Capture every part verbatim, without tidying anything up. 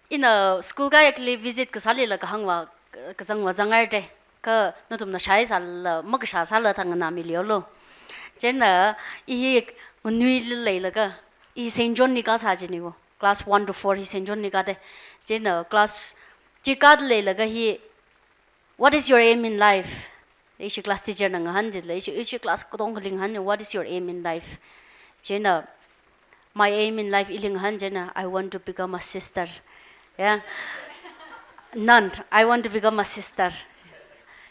Ina school kayākhali visit kasālila kahāngva, kazangva zangngairde. Kha nathumna shāsāla, makashāsāla thang nganāmiliulu. Chieina i hi nganuili leilaga, i Saint John li kasā jiniwo. Class one to four hi Saint John li kāde. Chieina class chi kāda leilaga hi, "What is your aim in life?" Ishi class teacher na ngahān jila, ishi, ishi class katongali ngahān, "What is your aim in life?" Chieina, "My aim in life," ili ngahān chieina, "I want to become a sister." Yeah. Nun, "I want to become a sister."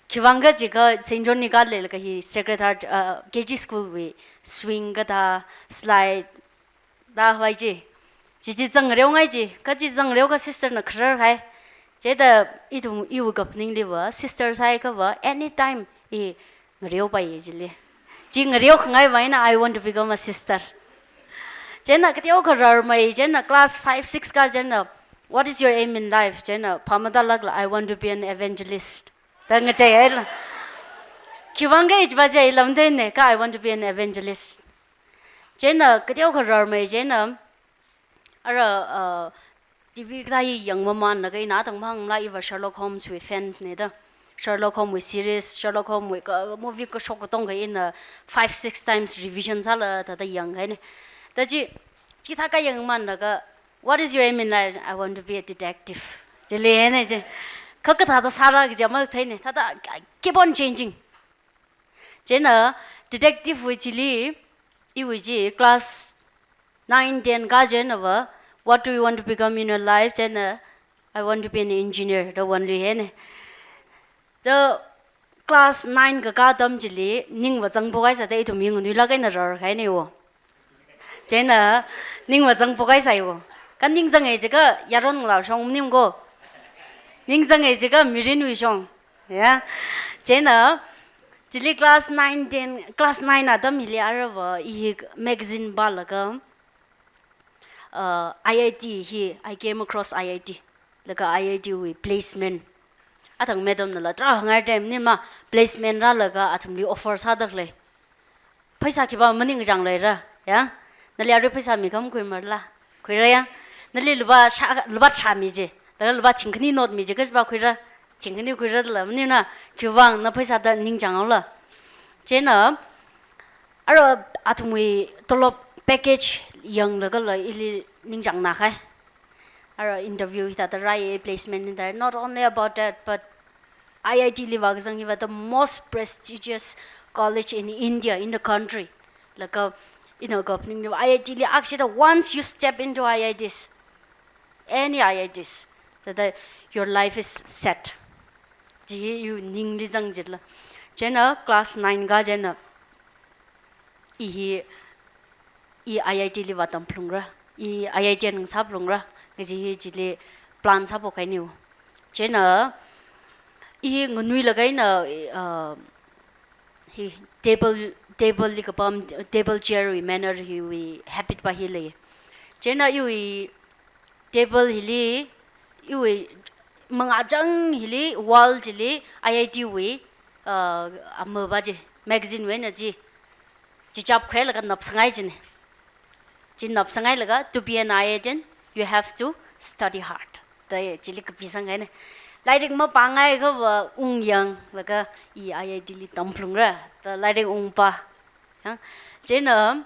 Khiwuivang kaji kha Saint John li kāda leilaga hi Sacred Heart, uh, K G school wui swing kathā, slide, da vai chi. Chi chi zang ngareongai chi, kha chi zang ngareokha sister na kharar hai. Chithāda ithum iwui kaphaningliva, sister sāhaiakhava, anytime i ngareopai chili. Chi ngareokhangaiva eina, "I want to become a sister." Chieina kateokha rarmei, chieina class five, six kā chieina, "What is your aim in life?" Chieina, phāmatālākla, "I want to be an evangelist." Da ngacheihaila. Khiwuivang kaji va chei lamdene, kha, "I want to be an evangelist." Chieina kateokha rarmei chieina, ara, uh, T V kathā hi yangmamānlaga ina tangmangla iva Sherlock Holmes wui fan ne da. Sherlock Holmes wui series, Sherlock Holmes wui kha movie kashok katongkha ina five, six times revision sāla thāda yanghaine. Da chi, chithā kayangmānlaga, "What is your aim in life?" "I want to be a detective." Chili haine chi. Kha kathāda sāra kaji matheine. Thāda keep on changing. Chieina detective wui chili, iwui chi class nine, ten kā chieinava, "What do you want to become in your life?" Chieina, "I want to be an engineer," da onlui haine. Da class nine kakā atam chili, ningva zangphok haisāda ithum hi nganuilāk eina rarhainewo. Chieina, ningva zangphok haisāiwo. Kha ningzang e jiakha, yaron ngalāshong maningko. Ningzang e jiakha, mirinwui shong. Yeah. Chieina, chili class nine, ten, class nine atam hili arava, i hi magazine pālaga, uh, I I T hi, I came across I I T. Laga I I T wui placement. Athang madam nala tarākha hāngngaide maningma, placement rālaga athumli offer sādalei. Pheisā khipā maningchang leira, ya? Nali arui pheisā mikha makhuimarala? Khuira ya? Nali lupā shā, lupā tharā mi chi, laga lupā thingkhani note mi chi, kachi pā khuira, thingkhani khuirala maningna, khiwuivang na pheisāda ningchang haola. Chieina, arui athumwui tolop package yanglagala ili ningchang nākahai. Arui interview hithāda rāi, placement hithāda. Not only about that, but I I T li vākazang hiva the most prestigious college in India, in the country. Laga, ina kaphaning hiva I I T li akshida, once you step into I I Ts, any I I Ts, that, that your life is set. Chi iwui ningli zang jila. Chieina class nine kā chieina, i hi, i I I T li vātam phalungra, i I I T eina ngasā phalungra, kaji hi chili plan sāphok hainiu. Chieina, i hi nganuilaga eina, uh, hi table, table li kapam, table chair wui manner hiwui habit pā hi lei. Chieina iwui table hili, iwui mangachang hili, wall chili, I I T wui, uh, ama pā chi, magazine wui eina chi, chichap khuilaga napsanghaiji ne. Chi napsanghailaga, "To be an I I Tian, you have to study hard." Da chili kapisanghaine. Lairik mapāngakhava ungyanglaga i I I T li tam phalungra. Da lairik ungpā. Ya. Chieina,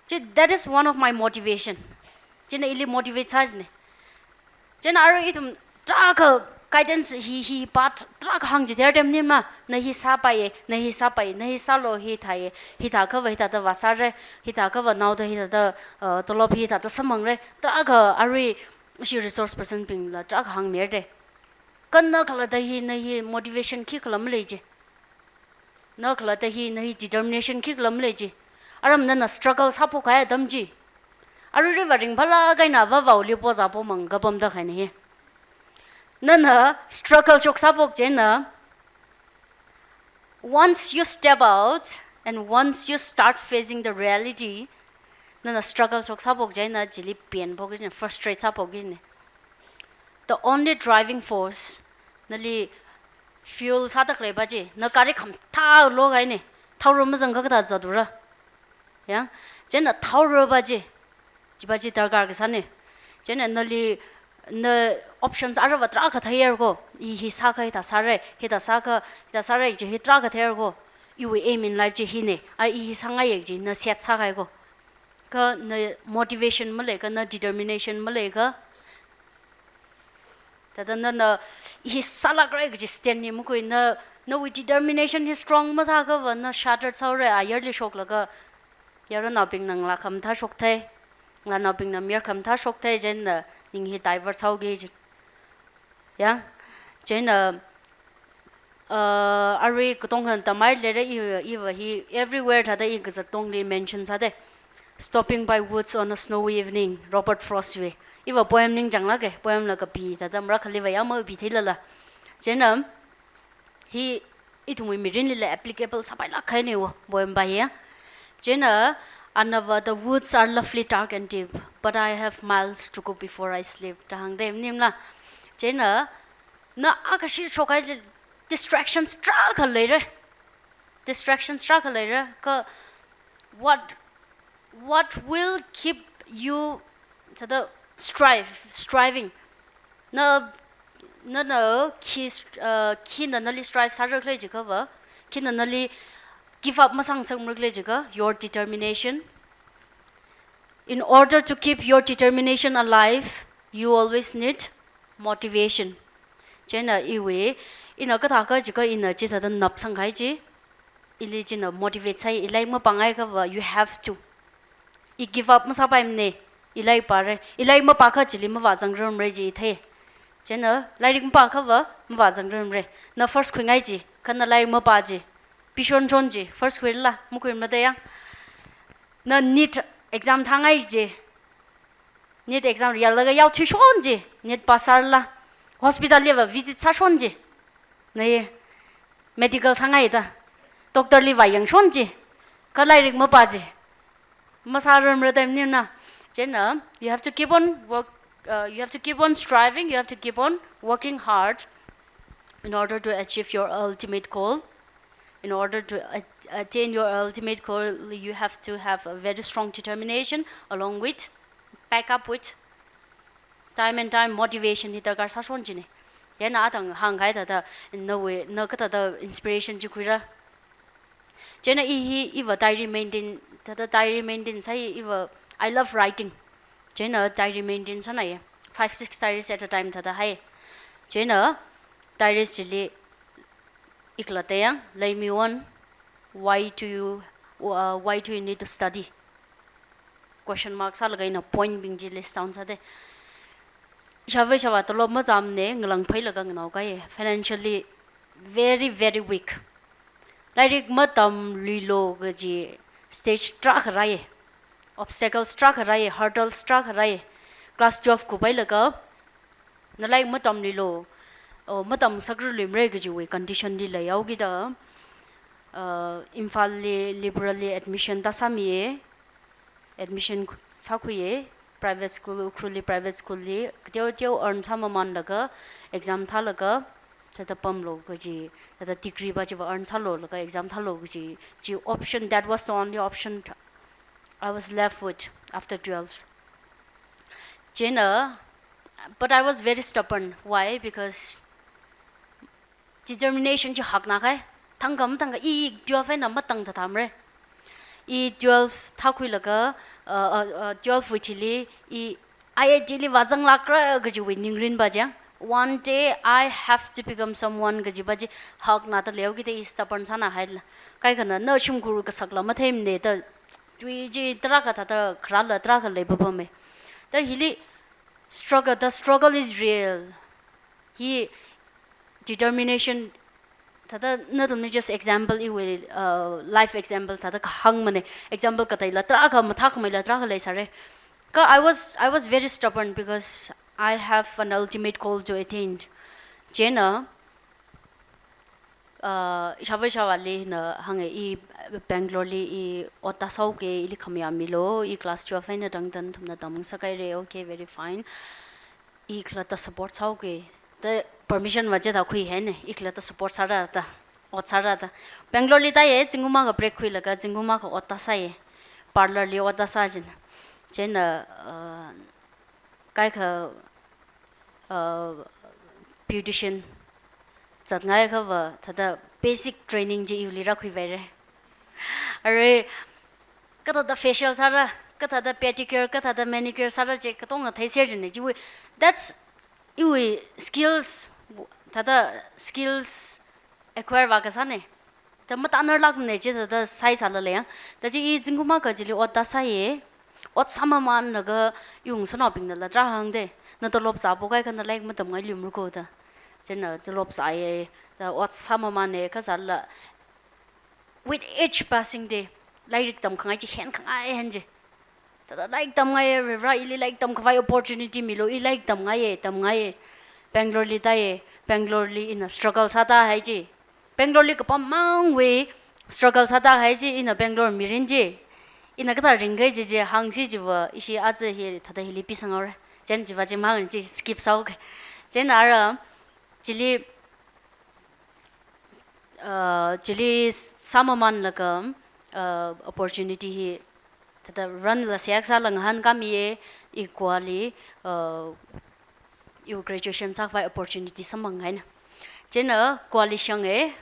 chi, that is one of my motivation. Chieina ili motivate sāji ne. Chieina arui ithum tarākha guidance hi, hi part tarākha hāngchithei haida maningma, na hi sāpaiye, na hi sāpaiye, na hi sālu, hi thāiye, hithākhava hithāda vāsāra, hithākhava naoda hithāda, uh, tolop hithāda samphangra, tarākha arui ishi resource person bingla tarākha hāngmihaira. Kha na khalatta hi, na hi motivation khikhala maleiji. Na khalatta hi, na hi determination khikhala maleiji. Aram nana struggle sāphokhai atam chi. Aruiruiva ringphālāk eina avāvaoli pozā pomang kapamda khaina hi. Nana struggle shok sāphok chieina, once you step out and once you start facing the reality, nana struggle shok sāphok chieina chili penphokki ne, frustrate sāphokki ne. The only driving force, nali fuel sāda khalei pā chi, na gari khamtha lo kahaine, thaora mazangakha kathāda zatura. Ya, chieina thaora pā chi, chi pā chi darkar kasāne. Chieina nali na options arava tarākha theihaira ko. I hi sākha hithā sāra, hithā sākha, hithā sāra kaji hi tarākha theihaira ko. Iwui aim in life chi hina. A i hi sāngaiya kaji na set sākahai ko. Kha na motivation maleiakha, na determination maleiakha, thāda nana hi sālākra kaji stand hi makhui, na, nawui determination hi strong masāakhava na shattered sāhaora, ayarli shoklaga, yaranaobingna ngalā khamathā shokthei, ngalānaobingna mayar khamathā shokthei, chieina ning hi divert sāhaoki kaji. Ya, chieina, uh, arui katongkha tamhaira, i, iva hi everywhere thāda i kazat tongli mention sāda. Stopping by Woods on a Snowy Evening, Robert Frost wui. Iva poem ningchānglāka, poem la kapi thāda marakhaliva yāmaphi theilala. Chieina, hi ithumwui mirinlila applicable sāpailāk kahaina wo, poem pa hi ya. Chieina, anava, "The woods are lovely, dark and deep, but I have miles to go before I sleep," da hāngda maningla. Chieina, na akha shitshokhai chi distractions tarākha leira. Distractions tarākha leira. Kha what, what will keep you thāda strive, striving? Na, na, na khi, uh, khina nali strive sārakhala jiakhava, khina nali give up masāngasakmara khala jiakha, your determination. In order to keep your determination alive, you always need motivation. Chieina iwui, ina kathākha jiakha ina chithāda napsangkahai chi, ili china motivate sāi, i lairik mapāngaiakhava, you have to. I give up masāpaimana, i lairik pāra, i lairik mapākha chili mavāzangrarmara kaji i thei. Chieina lairik mapāakhava mavāzangrarmara. Na first khuingai chi, kha na lairik mapā chi, pishonshon chi, first khuila, makhuimara da ya. Na NEET exam thāngai chi, NEET exam yālaga yaothuishon chi, NEET pass sārala, hospital liva visit sāshon chi, na hi medical sāngaida, doctor li vāyangshon chi, kha lairik mapā chi, masārarmara da maningla. Chieina, you have to keep on work, uh, you have to keep on striving, you have to keep on working hard in order to achieve your ultimate goal. In order to a-, attain your ultimate goal, you have to have a very strong determination along with, back up with time and time motivation hi darkar sāshon china. Chieina atang hāngkahai thāda, nawui, na kathāda inspiration chi khuira. Chieina i hi, iva diary maintain, thāda diary maintain sāi, iva, I love writing. Chieina diary maintain sānaiya. Five, six diaries at a time thāda hai. Chieina diaries chili i khalatta ya, leimi on, why do you, uh, why do you need to study? Question mark sālaga ina point bing chi list down sāda. Ishāvā ishāvā tolop mazāmana, ngalāngphailaga nganaokahai, financially very, very weak. Lairik matamluilo kaji stage tarākha rāi, obstacles tarākha rāi, hurdles tarākha rāi. Class twelve kuphailaga, na lairik matamluilo, oh, matamngasakluimara kajiwui condition li leihaokida, uh, Imphalli liberally admission tāsāmiya, admission khu-, sākhuiya, private school, Ukhrulli private school li, kateoteo earn sāmamanlaga, exam thālaga, thāda pamlu kaji, thāda degree pa chiva earn sālulaga, exam thālu kaji, chi option, that was the only option. I was left with after twelve. Chieina, but I was very stubborn. Why? Because determination chi hakna kahai. Thangkha mathangkha, i twelve eina matang thathamra. I twelve thākhuilaga, uh, uh, uh, twelve wui thili, i I I T li vāzanglākra kajiwui ningrin pa chi. One day I have to become someone kaji pa chi hakna da leihaokida i stubborn sāna haila. Kaikhana na shimkhur kasakla matheimana da, tui chi tarākha thāda kharāla tarākha leipapama. Da hili struggle, the struggle is real. Hi determination, thāda nathumli just example iwui, uh, life example thāda kahāngmana. Example kateila tarākha, mathākhameila tarākha leisāra. Kha I was, I was very stubborn because I have an ultimate goal to attain. Chieina, uh, ishāvā ishāvāli ina hānga, i Bangalore li i ot tāsāuka, ili khamayā milu, i class twelve eina tangda nathumna tamngasakhaira, okay, very fine. I khalatta support sāuka. Da permission va chithā khuihaina, i khalatta support sāra da, ot sāra da. Bangalore li tāya, zingkum akha break khuilaga, zingkum akha ot tāsāya. Parlour li ot tāsā china. Chieina, uh, kaikha uh, beautician zatngai kava thāda basic training chi iwuili rākhuipaire. Arui kathāda facial sāra, kathāda pedicure, kathāda manicure sāra chi katonga theiser jine chiwui. That's iwui skills, thāda skills acquire vākasāne. Thāda matānarlākne chi thāda sāi sālale ya. Thāda chi i zingkum akha chili ot tāsāye. Ot sāmamanlaga iwui ngasotnaobingnala tarākha hāngde, na tolop zāpokhui kha na lairik matamngailui murko da. Chieina tolop zāye, thāda ot sāmamane kazatla. With each passing day, lairik tamkhangai chi henkhangai hen chi. Thāda lairik tamngaiye, Varivara ili lairik tamkhavai opportunity milu, i lairik tamngaiye, tamngaiye. Bangalore li tāye, Bangalore li ina struggle sātāhai chi. Bangalore li kapam mangwui struggle sātāhai chi, ina Bangalore mirin chi. Ina kathā ringkahai chi chi hāngsi chiva, ishi aja hi thāda hili pisanghaore. Chieina chiva chi mahāng chi skip sāhaoke. Chieina ara, chili, uh, chili sāmamanlaga, uh, opportunity hi thāda run la seihā kasāla ngahānkāmiye, i Goa li, uh, iwui graduation sākhavai opportunity samphanghaina. Chieina Goa li shange,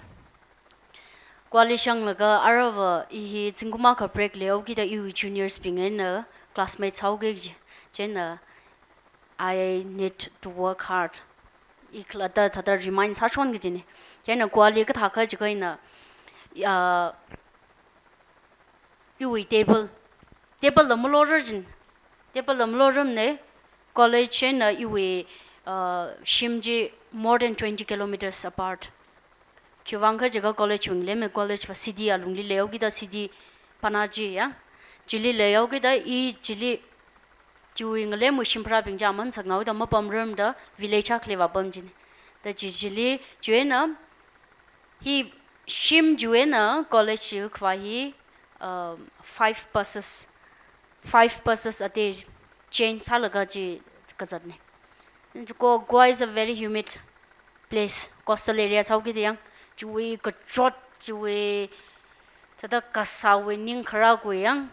Goa li shanglaga arava i hi zingkum akha break leihaokida iwui juniors bing eina classmates sāhaoke kaji. Chieina I need to work hard. I khalatta thāda remind sāshon kajine. Chieina Goa li kathākha jiakha ina, ah, iwui table. Table la malorar jin. Table la malorarmane, college eina iwui, uh, shim chi more than twenty kilometers apart. Khiwuivang kha jiakha college wui ngalemwui college va city alungli leihaokida city Panaji ya. Chili leihaokida i chili chiwui ngalemwui shimpharābing chi aman saknaoda mapamrarmada village akhali vāpam jine. Thāda chi chili chiwui eina hi shim chiwui eina college chi khavai hi, um, five buses, five buses a day change sālaga chi kazatne. Go-, Goa is a very humid place, coastal area sāhaokida yang, chiwui kachot, chiwui thāda kasāwui ningkharā khui yang,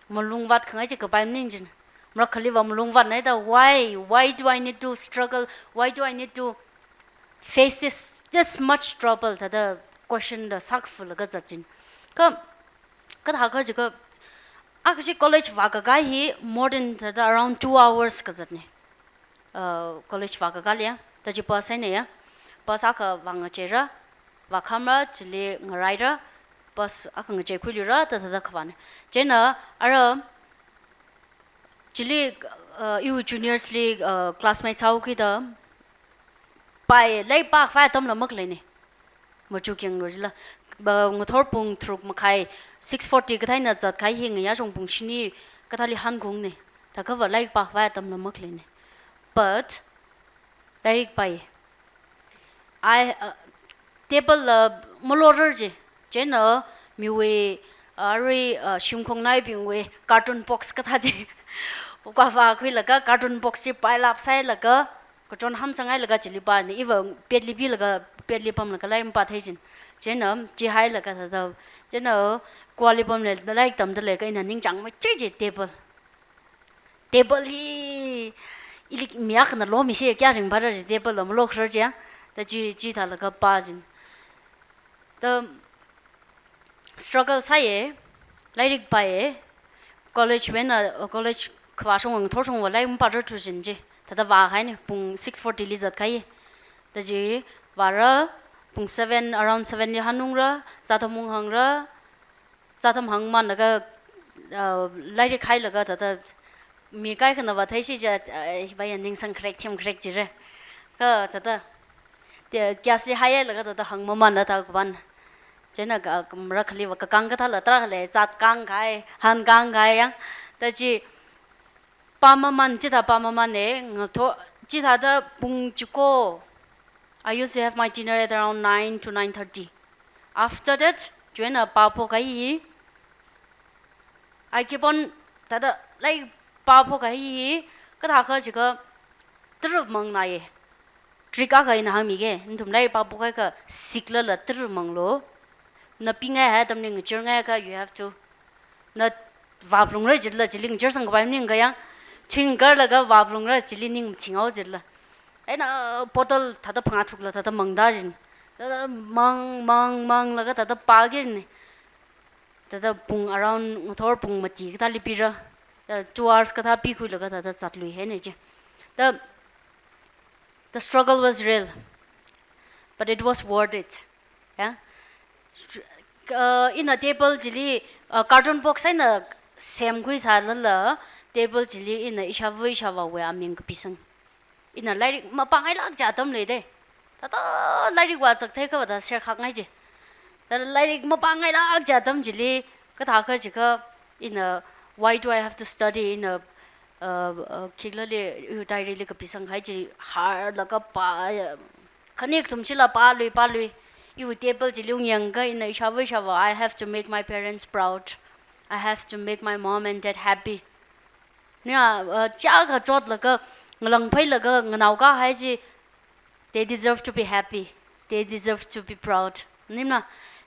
malung vātkhangai chi kapai maning jin. Marakhali va malung vātnaida, why? Why do I need to struggle? Why do I need to face this, this much trouble? Thāda question la sākafulaga zat jin. Kha, kathākha jiakha, akha chi college vākakā hi more than thāda around two hours kazatne. Uh, college vākakā leiya, thāda chi bus eina ya. Bus akha vāngacheira, vākhamra, chili ngaraira, bus akha ngacheikhuiluira, thāda thāda khavāne. Chieina ara, chili, uh, iwui juniors li, uh, classmates haokida, pai, lairik pākhavai atamla makleine. Machu kyanglo jila. Ba, ngathor pung tharuk makhai, six forty kathā eina zatkahai hi ngayā shong pung shini kathāli hangungne. Thākha va lairik pākhavai atamla makleine. But lairik pāi. I, uh, table la malorar chi. Chieina miwui, uh, arui, uh, shimkhongnaibingwui carton box kathā chi. Puka vākhuilaga carton box chi pile up sāhailaga, kachon hamsanghailaga chili pāne, iva petli pilaga, petli pamlaga lairik mapāthei jin. Chieina, chi hailaga thāda, chieina, Goa li pamle, lairik tamdalei kha ina ningchāngmei chi chi table. Table hi, ili mi akhana lomise kya ringphāra chi table la malokharar chiya, thāda chi, chithālaga pā jin. Thāda struggle sāye, lairik pāye, college wui eina, college khavā shong, ngathor shong va lairik mapārarthu jin chi. Thāda vāhaine, pung six forty li zatkahai. Thāda chi vāra, pung seven, around seven li hanungra, zātham unghangra, zātham hangmanlaga, uh, lairik hailaga thāda mi kaikhana va theishi ja, uh, hiva ya ningsang kharek thim kharek jire. Kha thāda, te, gas li hailaga thāda hangmamanla thāda kapan. Chieina ka, marakhali va kakang kathāla tarākha lei, zat kangkahai, han kangkahai yang. Thāda chi pāmaman, chithā pāmamane, ngathor, chithāda pung chiko. I used to have my dinner at around nine to nine thirty. After that, chiwui eina pāphokhai hi, I keep on, thāda lairik pāphokhai hi, kathākha jiakha tara mangnaye. Trick akha ina hāngmike, nathum lairik pāphokhai kha siklala tara manglu. Na pingaihai atamli ngachirngaikha, you have to, na vāphalungra jila, chili ngachirsang kapai maningkha yang, thinkarlaga vāphalungra chili ning mathinghao jila. Eina bottle thāda phangā tharukla thāda mangda jin. Thāda mang, mang, manglaga thāda pāki jin. Thāda pung around ngathor pung mati kathāli pira. Thāda two hours kathā pikhuilaga thāda zatlui haina chi. The, the struggle was real, but it was worth it. Yeah? Str-, uh, ina table chili, uh, carton box eina semkhuisālala, table chili ina ishāva ishāvāwui aming kapisang. Ina lairik mapāngailāk kaji atam leida. Thāda lairik vāzak thei khavāda serkhak ngai chi. Thāda lairik mapāngailāk kaji atam chili, kathākha jiakha ina, "Why do I have to study?" ina, uh, uh, khiklali, uh, diary li kapisang kahai chi, harlaga pā, uh, khani kathum chila pālui, pālui. Iwui table chili ungyangakha ina ishāva ishāvā, "I have to make my parents proud. I have to make my mom and dad happy." Nia, uh, chiyākha chotlaga, ngalāngphailaga, nganaokahai chi, they deserve to be happy. They deserve to be proud. Nimna,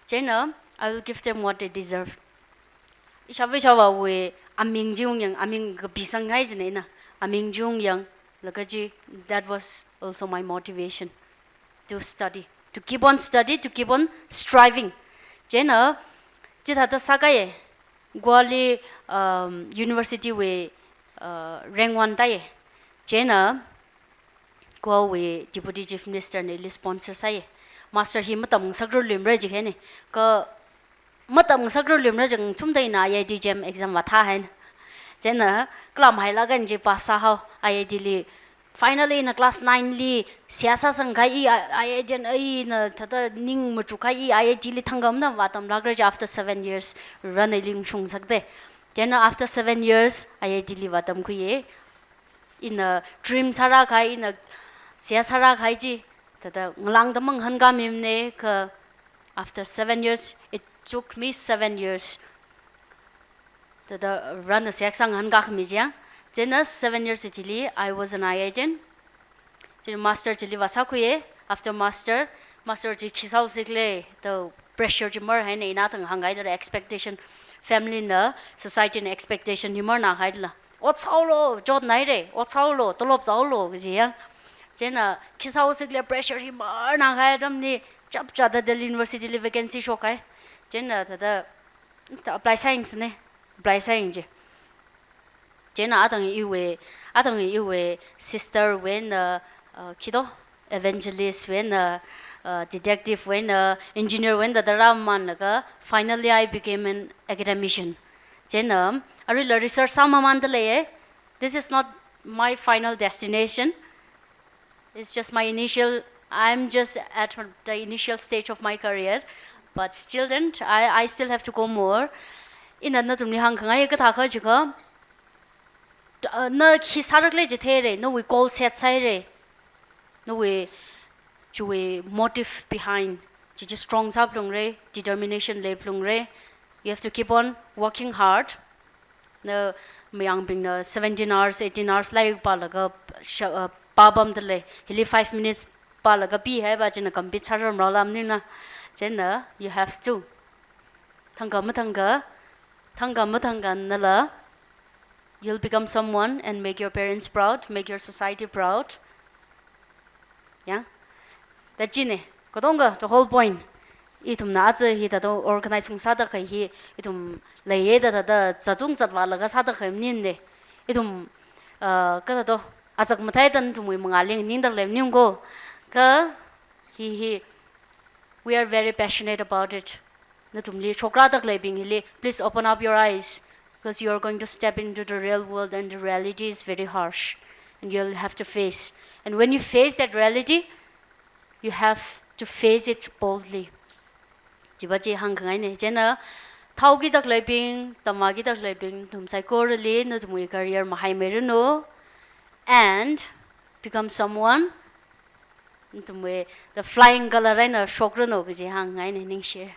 chieina, "I will give them what they deserve." Ishāva ishāvāwui aming chi ungyang, aming kapisang kahai china ina, aming chi ungyanglaga chi, that was also my motivation to study, to keep on study, to keep on striving. Chieina, chithāda sākahai, Goa li, um, university wui, uh, rank one tāi. Chieina, Goa wui Deputy Chief Minister na ili sponsor sāi. Master hi matamngasakrarluimara jihai ni. Kha matamngasakrarluimara jang thumda ina I I T JAM exam vāthā haina. Chieina klam hailaga chi pass sāhao I I T li. Finally ina class nine li seihā sāsang kahai I, I, I, I, ina thāda ning machuk kahai I, I I T li thangkha mathang vātamlākra chi after seven years. Varena ili ungshungsakda. Chieina after seven years I I T li vātamkhuiya. Ina dream sārā kahai, ina seihā sārā kahai chi, thāda ngalāngda mangahānkāmimana kha after seven years, it took me seven years. Thāda Varena seihā sāngahānkākhami chiya. Chieina seven years chili, I was an I I T. Chieina master chili vāsākhuiya, after master, master chi khi sāhaosi khala, the pressure chi marhaina, ina thang hāngkahai thāda expectation, family na, society na expectation hi marnā kahaila. Ot sāhaolu, chotnaira, ot sāhaolu, tolop sāhaolu, kajiya. Chieina, khi sāhaosi khala pressure hi marnā kahai atamli, chapchāda Delhi University li vacancy shokkahai. Chieina, thāda, thāda apply sāyangsa ni, apply sāyang chi. Chieina atang iwui, atang iwui sister wui eina, uh, khi to, evangelist wui eina, uh, detective wui eina, engineer wui eina thāda rāmamānlaga, finally I became an academician. Chieina, aruila research sāmamānda leiya. This is not my final destination. It's just my initial, I'm just at the initial stage of my career, but still then, I, I still have to go more. Ina nathumli hāngkhangai kathākha jiakha, uh, na khi sāra khala chi theira, nawui goal set sāhaira, nawui, chiwui motive behind, chi chi strong sāphalungra, determination leiphalungra. You have to keep on working hard. Na mayangbingna seventeen hours, eighteen hours lairik pālaga sha-, uh, pāpamda lei. Hili five minutes pālaga pihaiva china compete sārarmara lam nina. Chieina, you have to. Thangkha mathangkha, thangkha mathangkha nala, you'll become someone and make your parents proud, make your society proud. Yeah? Thāda china, katonga, the whole point. Ithumna aja hi thāda organize ungsāda kahai hi, ithum leiya da thāda zatung zatvālaga sāda kahai maningla. Ithum, uh, kathāda, azak mathāi thāda nathumwui mangāli nganingda khalei maningko. Kha, hi hi, we are very passionate about it. Nathumli shokrāda khaleibing hili, please open up your eyes, because you are going to step into the real world and the reality is very harsh. And you'll have to face. And when you face that reality, you have to face it boldly. Chiva chi hāngkhangaina. Chieina, thaokida khaleibing, tamvākida khaleibing, nathum saikorali, nathumwui career mahaimeiranu, and become someone, nathumwui, the flying colour eina shokranu kaji hāngngaina, ningshi.